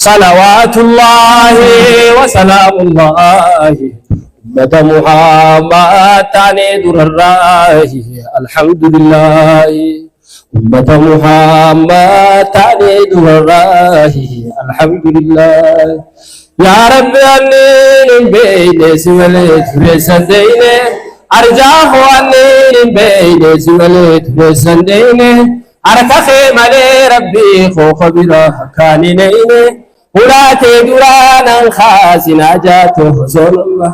Salawaatullaahi wa salaamullaahi ummata Muhammad taanee durarraahi alhamdulillaahi. Ummata Muhammad taanee durarraahi alhamdulillaahi. Yaa Rabbi anniin hin beeyne si malee dureessan deeyne arjaa koo anniin hin beeyne si malee dureessan deeyne harka kee malee Rabbii koo ka bira akkaan hin eeyne hulaa tee duraa nan kaasin hajaa too osoo nama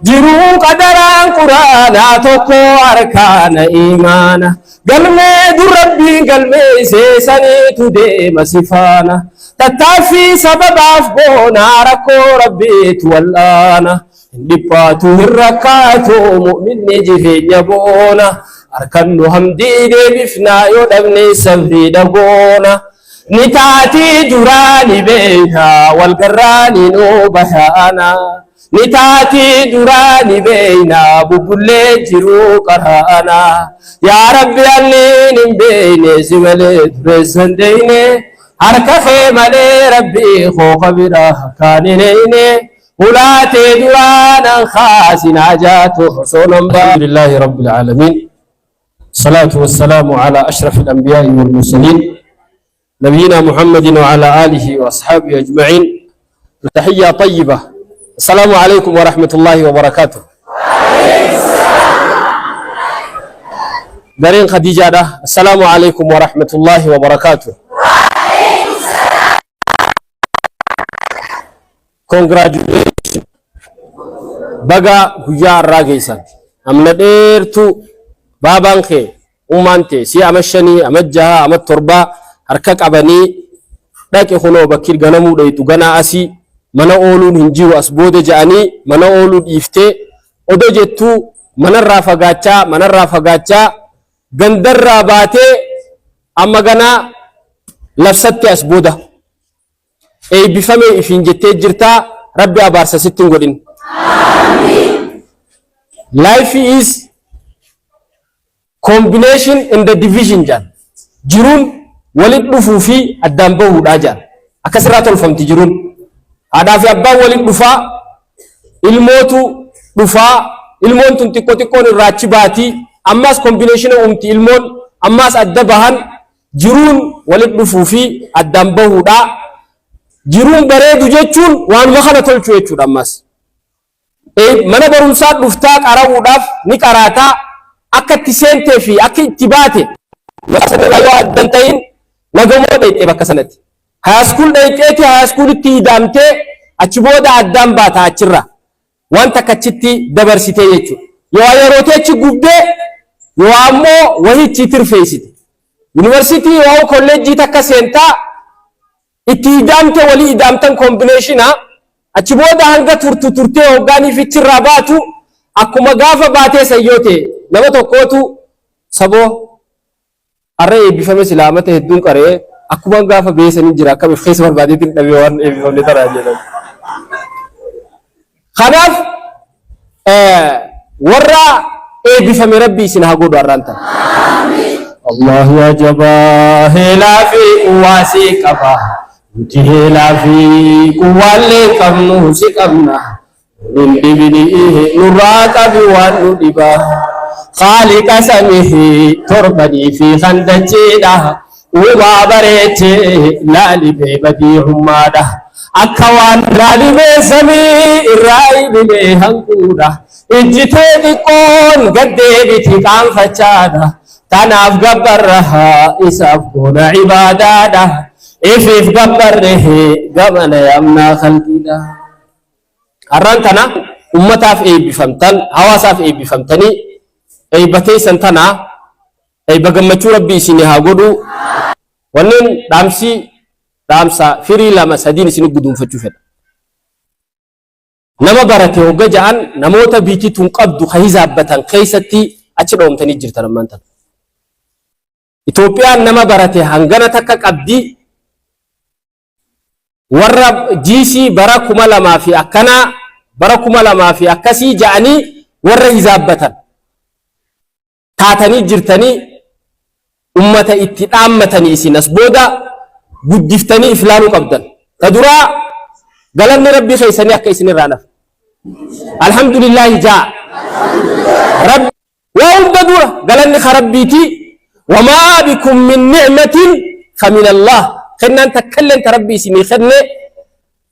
jiruu qadaraan quraanaa tokko harkaana imaana galmee dur Rabbiin galmeessee saniitu deema si faana tattaaffii sababaaf goonaa rakkoo Rabbiitu wal'aana hin dhiphaatu hin rakkaatu mu'minni jireenya boona harkannu hamdii deebifnaa yoo dhabne sabriidha goona ni taatii duraa ni beeyna wal garraani nuu bayaana ni taatii duraa ni beeyna bubbullee jiruu qaraana yaa Rabbi anniin hin beeyne si malee dureessan deeyne harka kee malee Rabbii koo ka biraa akkaan hin eeyne hulaa tee duraa nan kaasin hajaa too osoo nan baa. Alhamdulillahi Rabbil Aalamiin. Salaatu wassalaamu ala ashrafil anbiyaa'i wal mursaliin. Nabiyyina Muhammadin wa ala aalihi wa ashaabihi ajma'iin. Tahiyyaa tayyiba. Assalaamu alaikum wa rahmatullahi wa barakaatuh. Gareen Khadiijaadha. Assalaamu alaikum wa rahmatullahi wa barakaatuh. Congratulations. Baga guyyaa har'aa geessan. Amna dheertuu baabaan kee ummaan tee si ama 5 ama 6 ama 7 harka qabanii dhaqi kunoo bakki ganamuu dhayxu ganaa asii mana ooluun hin jiru as booda ja'anii mana ooluu dhiiftee odoo jettuu manarraa fagaachaa manarraa fagaachaa gandarraa baatee amma ganaa labsatte as booda. Eebbifame ifiin jettee jirtaa Rabbi abaarsa sitti hin godhin. Life is combination and the division jaan. Jiruun walit dhufuu fi addaan bahuudhaa jaan. Akkasirraa tolfamti jiruun. Haadhaa fi abbaan walit dhufaa, ilmootu dhufaa, ilmoon tun xiqqoo xiqqoon irraa achi baatii, ammaas combination uumti ilmoon, ammaas adda bahan. Jiruun walit dhufuu fi addaan bahuudha. Jiruun bareedu jechuun waanuma kana tolchuu jechuudha ammas. Mana barumsaa dhuftaa qara'uudhaaf ni qaraataa akka itti seentee fi akka itti baate bakka sanarraa yoo addan ta'in nagamoo dhayxee bakka sanatti. Hayaaskuul dhayxeeti hayaaskuulitti idaamtee achi booda addaan baata achirraa. Waan takka achitti dabarsitee jechuudha. Yoo yeroo tee achi gubdee yoo ammoo wahii ichi tirfeessite. Yuunivarsiitii yoo kolleejjii takka seentaa itti idaamte walii idaamtan koombineeshina achi booda hanga turtu turtee hoggaanii fichirraa baatu akkuma gaafa baatee san yoo ta'e nama tokkootu saboo Har'a eebbifame silaa amata hedduun qara'ee akkumaan gaafa beesanii jira akkam if keessa barbaadeetiin dhabee waan eebbifamne taraa jedhan. Kanaaf warra eebbifame Rabbi isin haa godhu har'aan tana. Allah yaa jabaa heelaa fi quwwaa si qaba. Nuti heelaa fi quwwaallee qabnu si qabna. Hin dhibini nurraa qabi waan nu dhiba. Khaaliqa samii torbanii fi kan dachiidha. Uumaa bareechee laalibee badiihummaadha. Akka waan laalibee samii irraa ibilee hanquudha. Ijji tee xiqqoon gad deebiti qaanfachaadha. Tanaaf gabbarra isaaf goona ibaadaadha. Ifiif gabbarre gamana yaamnaa khalqiidha. Har'aan tana ummataaf eebbifamtan, hawaasaaf eebbifamtanii eebba teessan tana eebba gammachuu Rabbi isin haa godhu. Wanneen dhaamsi dhaamsa firii lama sadiin isin guduunfachuu fedha. Nama barate hogga ja'an namoota biitii tun qabdu ka hizaabbatan keessatti achi dhoomtanii jirtan ammaan tana. Itoophiyaan nama barate hangana takka qabdi. Warra GC bara 2000 fi akkanaa bara 2000 fi akkasii ja'anii warra hizaabbatan taatanii jirtanii ummata itti dhaammatanii isin as booda guddiftanii if laaluu qabdan. Ta duraa galanni Rabbii keessanii akka isinirraa nafa. Alhamdulillaahi jaa. Rabbi waa hunda dura galanni ka Rabbiiti. Wamaa bikum min ni'matin famin Allah. Kennaan takkalleen ta Rabbi isinii kenne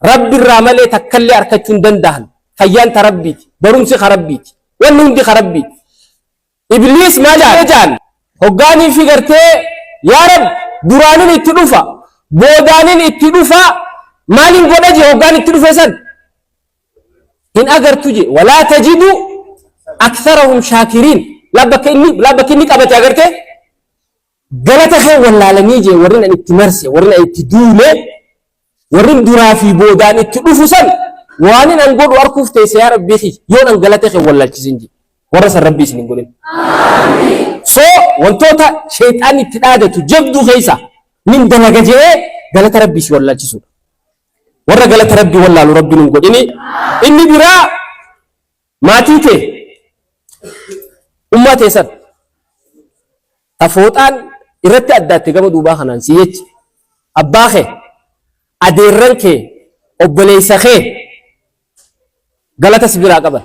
Rabbi irraa malee takkallee arkachuu hin danda'an. Fayyaan ta Rabbiiti. Barumsi ka Rabbiiti. Wanni hundi ka Rabbiiti. Ibliis maal jaan? Hoggaanii fi gartee yaa Rabbi duraanin itti dhufa boodaanin itti dhufa maalin godha je hoggaan itti dhufe san hin agartu je walaa tajidu aktharahum shaakiriin laa bakka inni laa bakka inni qabate agartee Galata kee wallaalanii jee warrin an itti marse, warrin an itti duule, warrin duraa fi boodaan itti dhufu san waanin an godhu arkuuf teesse yaa Rabbii kiyya yoon an galata kee wallaalchisin jee. Warra san Rabbii isin hin godhin. So wantoota sheyxaanni itti dhaadatu jabduu keessa nin dalaga je'ee galata Rabbii si wallaalchisuudha. Warra galata Rabbii wallaalu Rabbi nun godhini. Inni biraa maatii tee ummaa tee san ta fooxaan irratti addaatte gama duubaa kanaan sii jecha abbaa kee adeerran kee obboleessa kee galata si biraa qaban.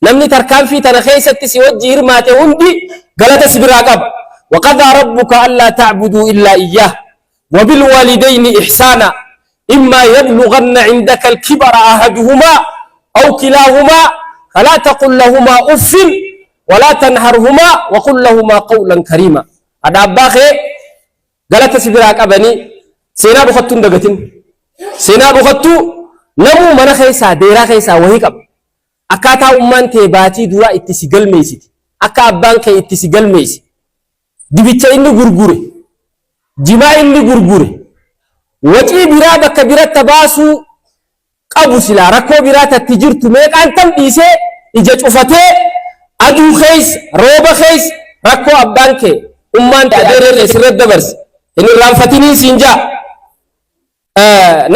Namni tarkaanfii tana keessatti si wajji hirmaate hundi galata si biraa qaba. Waqadaa rabbuka allaa ta'buduu illaa iyyaah wabilwaalidayni ihsaana immaa yablughanna cindaka alkibara ahaduhumaa aw kilaahumaa falaa taqul lahumaa uffin walaa tanharhumaa waqul lahumaa qawlan kariima. Haadha abbaa kee galata si biraa qabanii seenaa dhokattuu hin dagatin. Seenaa dhokattuu namuu mana keessaa deeraa keessaa wahii qaba. Akkaataa ummaan tee baatii duraa itti si galmeessite, akka abbaan kee itti si galmeesse, dibicha inni gurgure, jimaa inni gurgure, wacii biraa bakka biratta baasuu qabu silaa rakkoo biraa tatti jirtu meeqaan tam dhiisee ija cufatee aduu keessa rooba keessa rakkoo abbaan kee ummaan tee adeerree kee sirra dabarse hin irraanfatiniin siin jaa.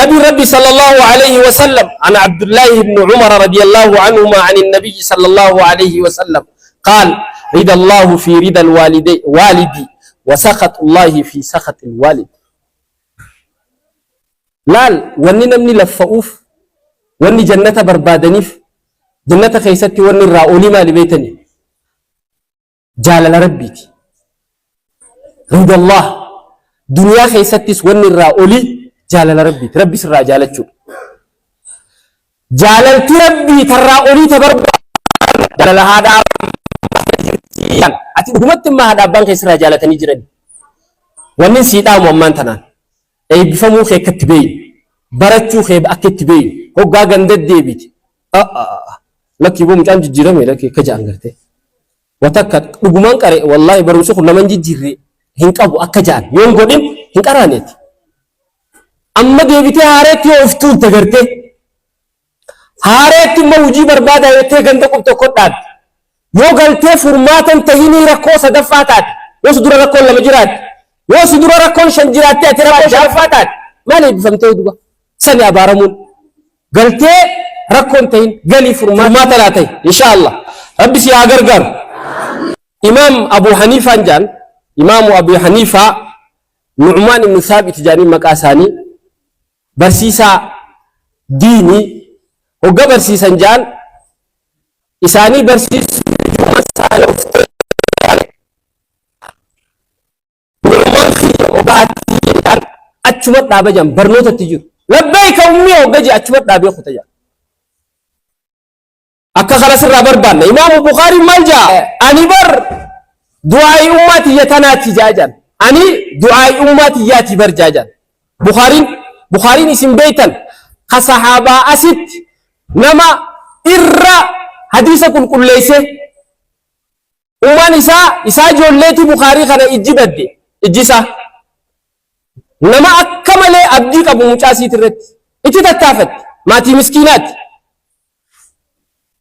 نبي ربي صلى الله عليه وسلم عن عبد الله بن عمر رضي الله عنهما عن النبي صلى الله عليه وسلم قال رضا الله في رضا الوالدي والدي وسخط الله في سخط الوالد Laal wanni namni laffa'uuf, wanni jannata barbaadaniif, jannata keessatti wanni irraa olii maali beektanii? Jaalala Rabbiiti. Ridallah. Duniyaa keessattis wanni irraa olii jaalala Rabbiiti. Rabbi sirraa jaalachuudha. Jaalalti Rabbii tarraa olii ta barbaadu jaalala haadha ati dhugumatti immoo haadha abbaan kee sirraa jaalatanii jiran. Wanni sii dhaamu ammaan tanaan. Eebbifamuu kee akka itti beeynu, barachuu kee akka itti beeynu, hoggaa ganda deebite. Lakkii boo mucaan jijjiirame lakkii akka ja'an gartee. Watakka dhugumaan qare wallaahi barumsi kun nama hin jijjiirre hin qabu akka ja'an yoon godhin hin qaraaneeti. Amma deebitee haareetti yoo of tuulte gartee. Haareetti immoo hojii barbaada jettee ganda qub tokko dhaabde. Yoo galtee furmaatan tahinii rakkoo sadaffaa taate, yoo si dura rakkoon lama jiraatte, yoo si dura rakkoon shan jiraatte ati rakkoo shanaffaa taate, maal eebbifamtee duba? Sani abaaramuun. Galtee rakkoon tahin galii furmaata laa tahi. Insha Allah. Rabbi si haa gargaaru. Imaam Abu Haniifaan jaan, Imaamu Abu Haniifaa Nu'maan ibn Thaabit jaanii maqaa isaanii barsiisaa diinii hogga barsiisan jaan isaanii barsiisuu achuma dhaaba jaan barnootatti jiru. Labbeeyka ummii hogga jee achuma dhaabee kuta jaan. Akka kana sirraa barbaanna. Imaamu Bukhaariin maal jaa? Ani bar du'aa'ii ummaa tiyya tanaati jaa jaan. Ani du'aa'ii ummaa tiyyaati bar jaa jaan. Bukhaariin Bukhaariin isin beeytan ka sahaabaa asitti nama irra hadiisa qulqulleeyse ummaan isaa isaa ijoolleeti Bukhaarii kana ijji badde ijji isaa nama akka malee abdii qabu mucaa siit irratti itti tattaafatti maatii miskiinaati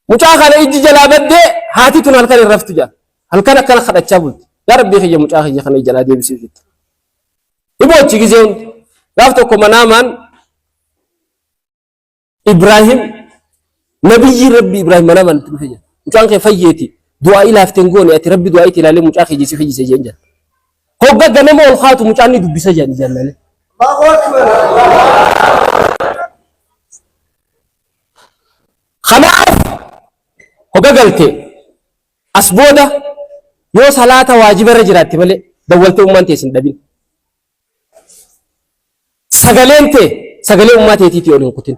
Mucaa kana ijji jalaa baddee haati tun halkan hin raftu jedha. Halkan akkana kadhachaa bulti. Yaa Rabbii kiyya mucaa kiyya kana jalaa deebisiif jette. Iboochi gizee hundi. Gaaf tokko manaamaan Ibraahim nabiyyiin Rabbii Ibraahim manaamaan itti dhufe jedha. Mucaan kee fayyeeti. Du'aa ilaafte hin goone ati Rabbi du'aa itti ilaalee mucaa kee jisi fayyise jeen jedha. Hogga ganama ol kaatu mucaan ni dubbisa jedhan ijaan laalee. Kanaaf hoga galte as booda yoo salaata waajiba irra jiraatte malee dawwaltee ummaan tee sin dhabin. Sagaleen tee sagalee ummaa teetiitii ol hin kutin.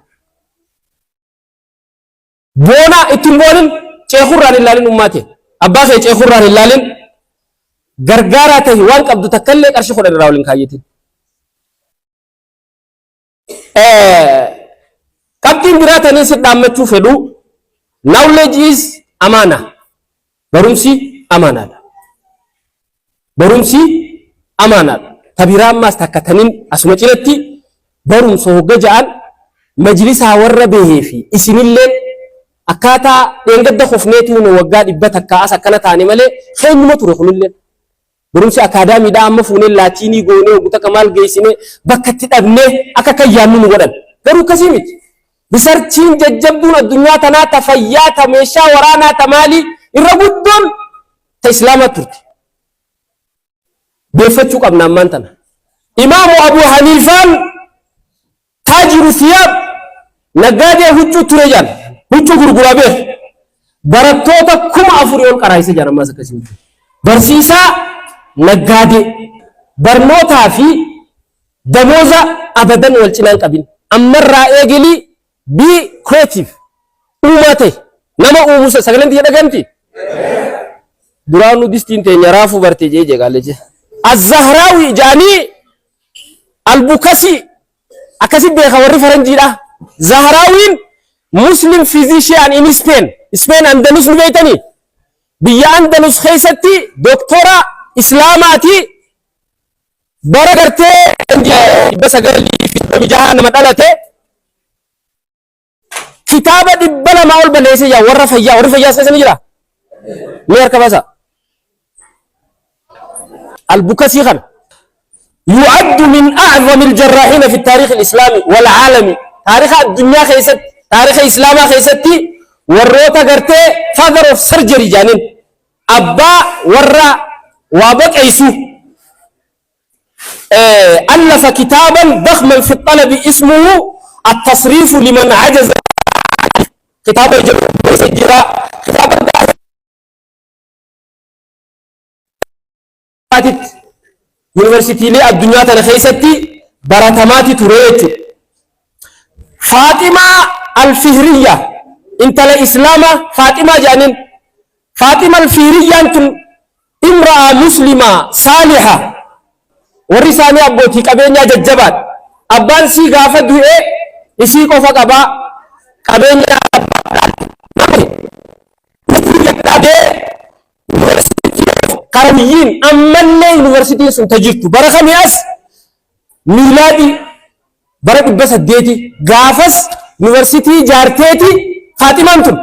Boona itti hin boonin, ceekurraan hin laalin ummaa tee. Abbaa kee ceekurraan hin laalin. Gargaaraa tahi, waan qabdu takkallee qarshii 10 irraa ol hin kaayyatin. Qabxiin biraa taniin si dhaammachuu fedhu, knowledge is amaana. Barumsi amaanaadha. Barumsi amaanaadha. Ta biraa ammaas takka taniin asuma cinatti, barumsa hogga ja'an majlisaa warra bahee fi isinilleen akkaataa dheengadda kufneetu nu waggaa 100 as akkana taane malee keenyuma ture kunilleen. Barumsi akaadaamiidhaa amma fuunee laatiinii goonee hoggu takka maal geessinee bakka itti dhabnee akka kan yaadnu nu godhan. Garuu akkasii miti. Researchiin jajjabduun addunyaa tanaa, ta fayyaa, ta meeshaa waraanaa, ta maalii, irra guddoon ta islaamaa turte. Beeffachuu qabna ammaan tana. Imaamu Abu Haniifaan taajiru siyaab, naggaadee huccuu ture jaan, huccuu gurguraa beeku. Barattoota 4000 ol qaraayise jaan ammaas akkasii wajjin. Barsiisaa naggaadee barnootaa fi damooza abadan wal cinaan qabin. Ammarraa eegalii be creative, uumaa ta'e, nama uumu. Sagaleen tiyya dhagamti? Duraanuu distiin teenya raafuu barte jee jee qaalleche. Az-Zahraawi jaanii Albukasii akkasi beeka warri faranjiidha. Zahraawiin Muslim physician in Spain. Spain Andalus ni beektanii? Biyya Andalus keessatti doktora Islaamaati, bara gartee 936 nama dhalate, kitaaba 200 ol balleessee jira warra fayyaa. Warri fayyaa keessa ni jira. Mee harka baasa. Albukasii kana يعد من أعظم الجراحين في التاريخ الإسلامي والعالمي، تاريخ الدنيا خيست، تاريخ الإسلام خيستي، warroota gartee father of surgery jaaniin, abbaa warra waa baqeysu. ألف كتابا ضخما في الطلب اسمه التصريف لمن عجز. كتاب جرا كتاب yuunivarsiitiilee addunyaa tana keessatti baratamaati ture jechuudha. Faaximaa Alfihiriyya, intala Islaamaa Faaximaa jedhaniin. Faaxima Alfihiriyyaan tun imra'a muslimaa saaliha, warri isaanii abbootii qabeenyaa jajjabaadha. Abbaan sii gaafa du'ee isii qofa qabaa, qabeenya dhabee Qarawiyyiin ammallee yuunivarsiitiin sun ta jirtu bara kamii as miilaadii bara 800 gaafas yuunivarsiitii jaarteeti Faaximaan tun.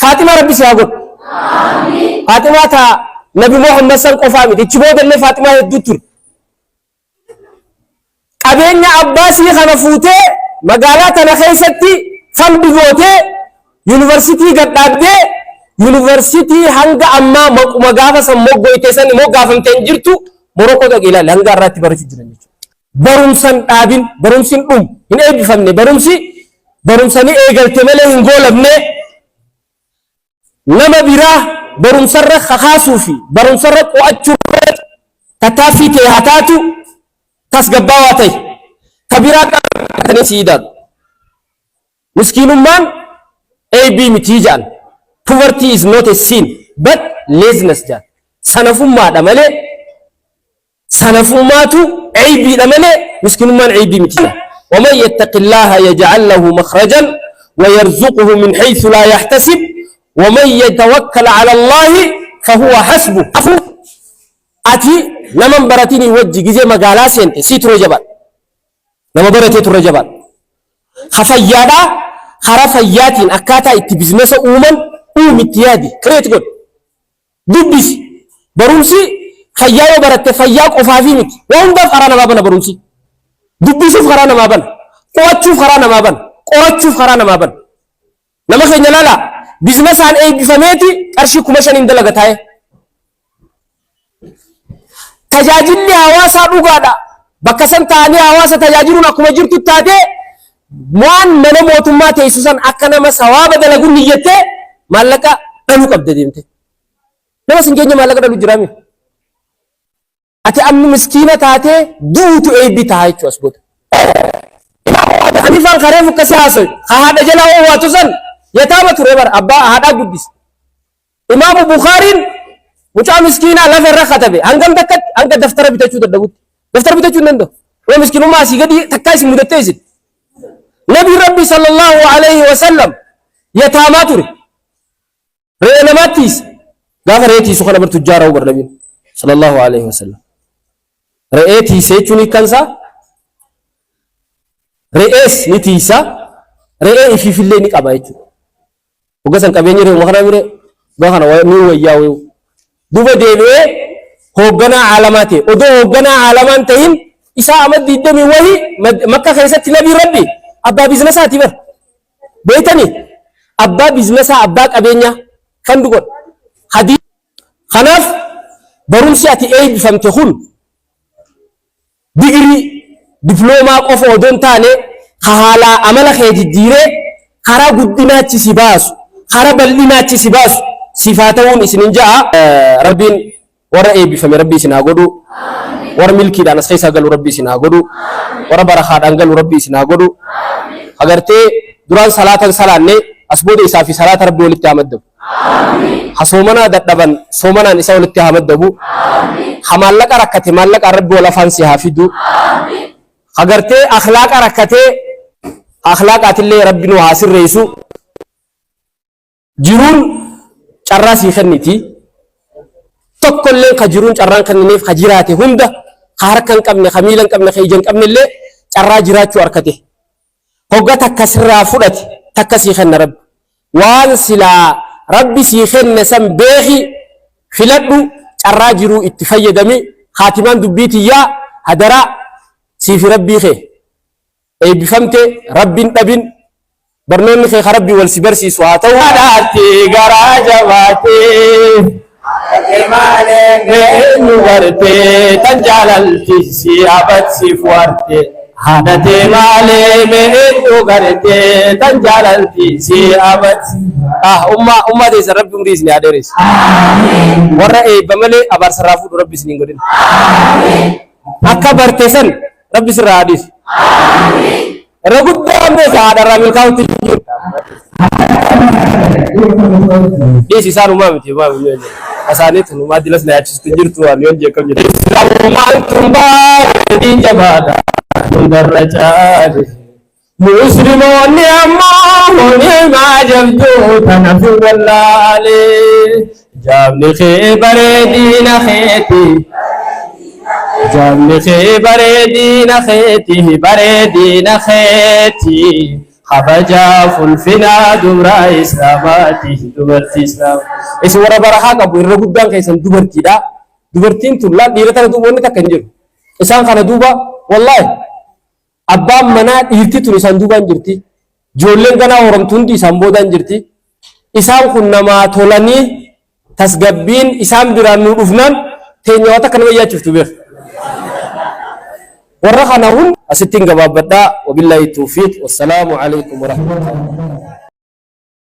Faaximaa Rabbi si haa godhu. Faaximaa ta Nabi Muhammad san qofaa miti. Ichi boodallee Faaximaa hedduu ture. Qabeenya abbaa sii kana fuutee magaalaa tana keessatti fund gootee yuunivarsiitii gadhaabdee, yuunivarsiitii hanga ammaa maquma gaafa san moggoyte san moggaafamtee hin jirtu. Morokoo dhaqee ilaali, hanga har'aatti barachuu jiran jechuudha. Barumsan dhaabin, barumsi hin dhumu, hin eebbifamne, barumsi barumsa ni eegalte malee hin goolabne. Nama biraa barumsarra kakaasuu fi barumsarra qo'achuu irratti tattaaffii ta'e haa taatu, tasgabbaawaa ta'e. Ka biraa qabatanii si idaadhu. Miskiinummaan aybii mitii jedhan. Poverty is not a sin but laziness jedhan. Sanafummaadha malee, sanafummaatu aybiidha malee miskiinummaan aybii miti jedhan. ومن يتق الله يجعل له مخرجا ويرزقه من حيث لا يحتسب ومن يتوكل على الله فهو حسبه. Ati nama hin baratinii wajji gizee magaalaa seente sii ture jabaadha. Nama baratee ture jabaadha. Ha fayyaadhaa karaa fayyaatiin akkaataa itti businessa uuman uumi, itti yaadi, create godhi. Dubbisi. Barumsi fayyaa yoo baratte fayyaa qofaafii miti. Waa hundaaf karaa namaa bana barumsi. Dubbisuuf karaa namaa bana. Qo'achuuf karaa namaa bana. Qorachuuf karaa namaa bana. Nama keenya laala, businessaan eebbifameeti qarshii 5000n dalaga taa'e. Tajaajilli hawaasaa dhugaadha. Bakka san taa'anii hawaasa tajaajiluun akkuma jirtu taatee Waan mana mootummaa teessu san akka nama sawaaba dalagu niyyattee maallaqa dhaluu qabda deemte. Nama sin keenya maallaqa dhalu jiraami. Ati amma miskiina taatee duutu eebbi ta'a jechuudha as booda. Hanifaan karee fukkasee haasayu. Ka haadha jalaa oowwaatu san yataama ture bara abbaa haadhaa guddise. Imaamu Bukhaariin mucaa miskiinaa lafa irra katabe hangam takkatti hanga daftara bitachuu dadhabutti. Daftara bitachuu hin danda'u. Yoo miskiinummaa asii gadi takkaa isin mudattee isin. Nabi Rabbi sallallahu alayhi wa sallam yataamaa ture. Re'ee namaatti tiisa. Gaafa re'ee tiisu kana bar tujjaara bar nabiin sallallahu alayhi wa sallam. Re'ee tiise jechuun hiikkansaa re'ees ni tiisa re'ee ifiifillee ni qaba jechuudha. Hogga san qabeenyi re'uma kana mire hogga kana ni wayyaa wayuu. Duuba deebi'ee hoogganaa caalamaa ta'e. Odoo hoogganaa caalamaa hin ta'in isaa ama diidamii wahi Makka keessatti nabii Rabbi abbaa biiznasaati bar. Beeytanii abbaa biiznasaa abbaa qabeenyaa fandu godha. Hadii kanaaf barumsi ati eebbifamte kun Digirii, diploomaa qofa odoo hin taane ka haalaa amala kee jijjiiree karaa guddinaachi si baasu, karaa bal'inaachi si baasu siif haa ta'uun isinin ja'a. Rabbiin warra eebbifame Rabbi isin haa godhu. Warra milkiidhaan as keessaa galu Rabbi isin haa godhu. Warra barakaadhaan galu Rabbi isin haa godhu. Agartee duraan salaatan salaanne as booda isaa fi salaata Rabbi walitti haa maddabu. Ha soomanaa dadhaban soomanaan isa walitti haa maddabu. Ha maallaqa rakkate maallaqaan rabbi wal afaan si haa fidu. Ha gartee akhlaaqa rakkatee akhlaaqaatillee rabbi nu haa sirreessu. Jiruun carraa sii kenniti. Tokkolleen ka jiruun carraan kennineef ka jiraate hunda ka harka hin qabne ka miila hin qabne ka ija hin qabne illee carraa jiraachuu arkate. Hogga takka sirraa fudhate takka sii kenna rabbi. Waan silaa rabbi sii kenne san beeki filadhu carraa jiruu itti fayyadami kaatimaan dubbii tiyyaa hadaraa siifi rabbii kee eebbifamte rabbin dhabin barnoonni kee ka rabbi wal si barsiisu haa ta'u. Haadhaatti garaa jabaatee eenyu gartee tan jaalalti si abat siif warte haadha tee maalee mee eenyu gartee tan jaalalti si abat ah ummaa ummaa teessan rabbi umrii isin haa dheeressu warra eebba malee abaarsa irraa fuudhu rabbi isin hin godhin akka barte san rabbi sirraa haa dhiisu Irra guddaan beeka haadharraa milkaa'utti jiru. Dhiisi isaan uumaa miti uumaa miti. Asaaniitu numaa dilas na yaachistu hin jirtu waan yoon jeeqam jedhe. Islaamummaan tun baay'ee jabaadha hundarra caale. Musliimoonni ammoo ni'maa jabduu tana fi wallaale. Jaabni kee bareedina keeti. Jaabni kee bareedina keeti bareedina keeti. Kabajaaf ulfinaa dubraa islaamaati dubartii islaama. Isin warra barakaa qabu irra guddaan keessan dubartiidha. Dubartiin tun laal dhiira tana duuba wanni takka hin jiru. Isaan kana duuba wallaahi Abbaan manaa dhiirti tun isaan duubaan jirti. Ijoolleen ganaa horamtu hundi isaan boodaan jirti. Isaan kun namaa tolanii tasgabbiin isaan biraan nuu dhufnaan teenya waan takka nama yaachiftu beek. Warra kana hunda asittiin gabaabbadhaa. Wabillaahi tawfiiq. Wassalaamu alaikum warahmatullahi.